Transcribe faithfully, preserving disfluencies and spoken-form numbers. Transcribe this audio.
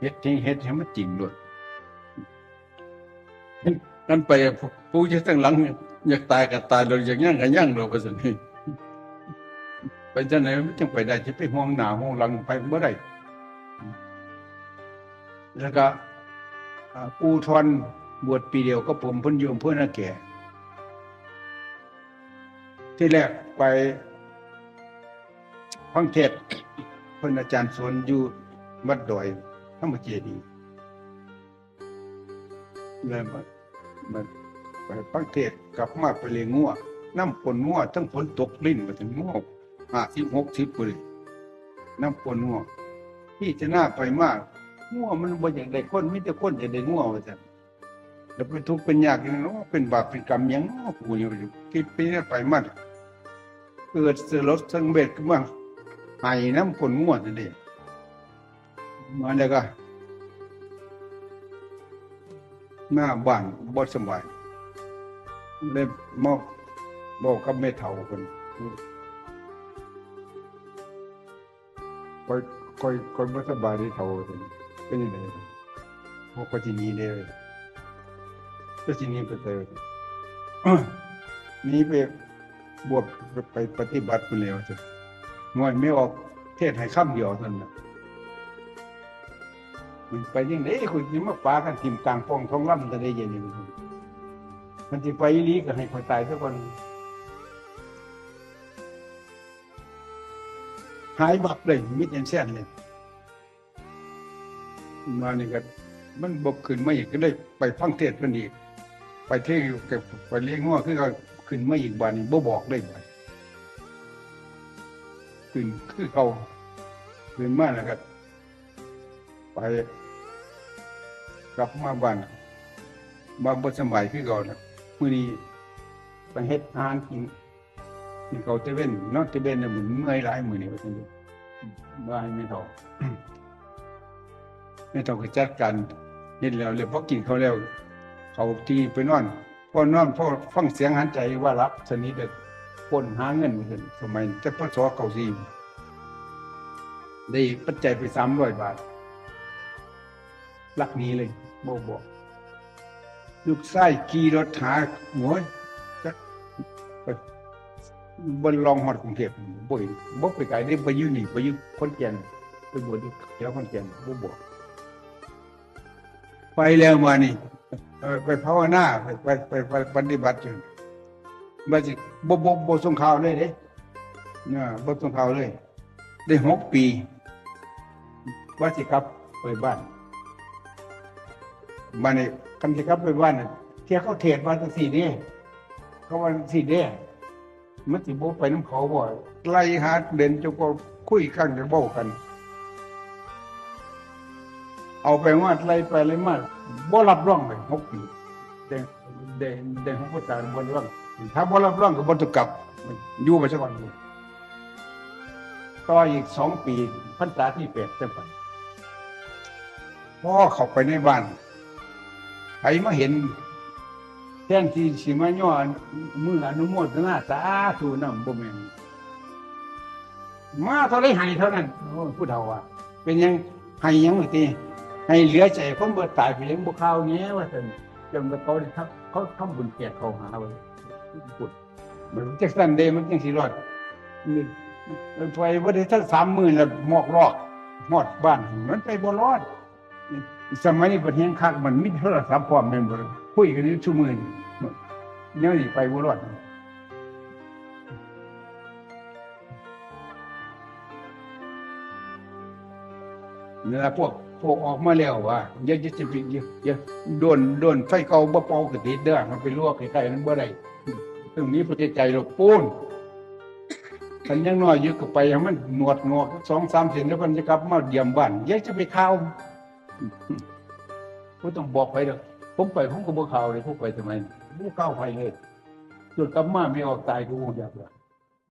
เฮ็ดให้ เฮ็ดให้มันจริงโลด กันไป ผู้อยู่ทางหลัง อยากตายก็ตายโลด อยากยั่งก็ยั่งโลด ว่าซั่น ไปจั่งใดมันจั่งไปได้ สิไปห่วงหน้าห่วงหลังไปบ่ได้ แล้วก็ อ่า ปู่ทอนบวชปีเดียวกับผม เพิ่นอยู่อำเภอนาแก ที่แรกไปฟังเทศน์ เพิ่นอาจารย์สอนอยู่วัดดอยธรรมเจดีย์ แล้วมา มา ไปฟังเทศน์ กลับมาไปเลี้ยงงัว นำขนงัว ทั้งฝนตกริน มาถึงงัว ห้าสิบ หกสิบ พุ่น นำขนงัว พิจารณาไปมา งัวมันบ่อยากได้คน มีแต่คนอยากได้งัว ว่าซั่น แล้วเป็นทุกข์เป็นยากอย่างนั้น โอ้ เป็นบาปเป็นกรรมหยังเนาะ กูอยู่ คิดไปไปมา เกิดสลดสังเวชขึ้นมา ไห้นำขนงัวนั่นเด้ มาแล้วก็ มาบ้านบ่สบาย เลยมาบอกกับแม่เฒ่าเพิ่น "ข้อย ข้อย ข้อยบ่สบายเด้เฒ่า" ว่าซั่น "เป็นจั่งใด๋" ว่า "ข้อยสิหนีเด้" ว่าซั่น "เจ้าสิหนีไปไส" ว่าซั่น "หนีไปบวช ไปปฏิบัติพุ้นแหล้ว" ว่าซั่น "ห้วย แม่ออกเทศน์ให้คำเดียว" ซั่นน่ะ "มันไปจั่งใด๋ ข้อยสิมาปากันถิ่มกลางป่องท้องลำจั่งใด๋เดี๋ยวนี้ คันสิไปอีหลีก็ให้ข้อยตายซะก่อน" หายวับเลย มิดแอนแซนเลย มานี่ก็มันบ่ขึ้นมาอีก ก็เลยไปฟังเทศน์เพิ่นอีก ไปเทศน์อยู่กับ ไปเลี้ยงงัวคือเขา ขึ้นมาอีก บาดนี้บ่บอกเลย บาดนี้ขึ้นคือเก่า ขึ้นมาแล้วก็ไป กลับมาบ้าน บ้านบ่สำบายคือเก่าแล้ว มื้อนี้ไปเฮ็ดอาหารกิน กินข้าวแต่เว็น นอนแต่เว็นแล้ว มื้อเมื่อยหลายมื้อนี้ ว่าซั่นเด้ ว่าให้แม่เฒ่า แม่เฒ่าก็จัดการเฮ็ดแล้ว แล้วพอกินข้าวแล้ว เข้าที่ไปนอน พอนอน พอฟังเสียงหันใจว่าหลับสนิทเลย ค้นหาเงินว่าซั่น สมัยแต่ พ.ศ. เก้าสี่ ได้ปัจจัยไปสามร้อยบาท ลักหนีเลย บ่บอก ลูกชายขี่รถหา โอ้ย จัก ไป บ่ลองฮอดกรุงเทพฯ บ่เห็น บ่ไปไกลเด้ ไปอยู่นี่ ไปอยู่ขอนแก่น ไปบวชอยู่แถวขอนแก่น บ่บอก ไปแล้วมานี่ เอ่อ ไปภาวนา ไป ไป ไป ไปปฏิบัติอยู่ ว่าสิ บ่ บ่ บ่ส่งข่าวเลยเด้ เออ บ่ส่งข่าวเลย ได้หกปี ว่าสิกลับไปบ้าน บัดนี้คันสิกลับไปบ้านน่ะ เที่ยเขาเทศน์ว่าจั่งซี้เด้ เขาว่าจั่งซี้เด้ มันสิบ่ไปนำเขาบ่ ไล่หาเด่นเจ้าก็คุยกัน ก็เว้ากัน เอาไปมา ไล่ไปไล่มา บ่รับรองเลย หกปี ได้ ได้ ได้หกพรรษาบ่รับรอง ถ้าบ่รับรองก็บ่ต้องกลับ อยู่ไปซะก่อน ต่ออีกสองปี พรรษาที่แปดจั่งไป พอเข้าไปในบ้าน ไผมาเห็น แทนที่สิมาย่อมืออนุโมทนาสาธุนำ บ่แม่น มาเท่าใดให้เท่านั้น โอ้ ผู้เฒ่าว่า เป็นหยัง ให้หยังติ ให้เหลือใจคนบ่ตายไปยังบ่ข่าวแหน่ ว่าซั่น จนว่าเขาได้ทำ เขาทำบุญแจกข้าวหาไว้ พุ้น มันจั่งซั่นเด้ มันจั่งสิรอด นี่ ไปบ่ได้ทันสามมื้อแล้ว หมอกลอกฮอดบ้าน มันไปบ่รอด สมัยนี้บัดแฮงคัก มันมีโทรศัพท์พร้อมแม่นบ่ คุยกันอยู่ซุมื้อนี้ แนวนี้ไปบ่รอด นี่ล่ะ พวก พวกออกมาแล้วว่า อย่า อย่า อย่า อย่า อย่า โดน โดนไฟเก่าบ่เป่าก็ติดเด้อ มันไปลวกใกล้ๆ มันบ่ได้ ต้องมีพระเจ้าใจหรอกปูน คันยังน้อยอยู่ก็ไปให้มันหนวดงอกสองสามเส้น แล้วมันจะกลับมาเยี่ยมบ้าน อย่าจะไปข่าว บ่ต้องบอกไผดอก ผมไปผมก็บ่ข่าวเลย ผมไปทำไม บ่ข่าวไผเลย จนกลับมาไม่ออกตายก็บ่อยากว่า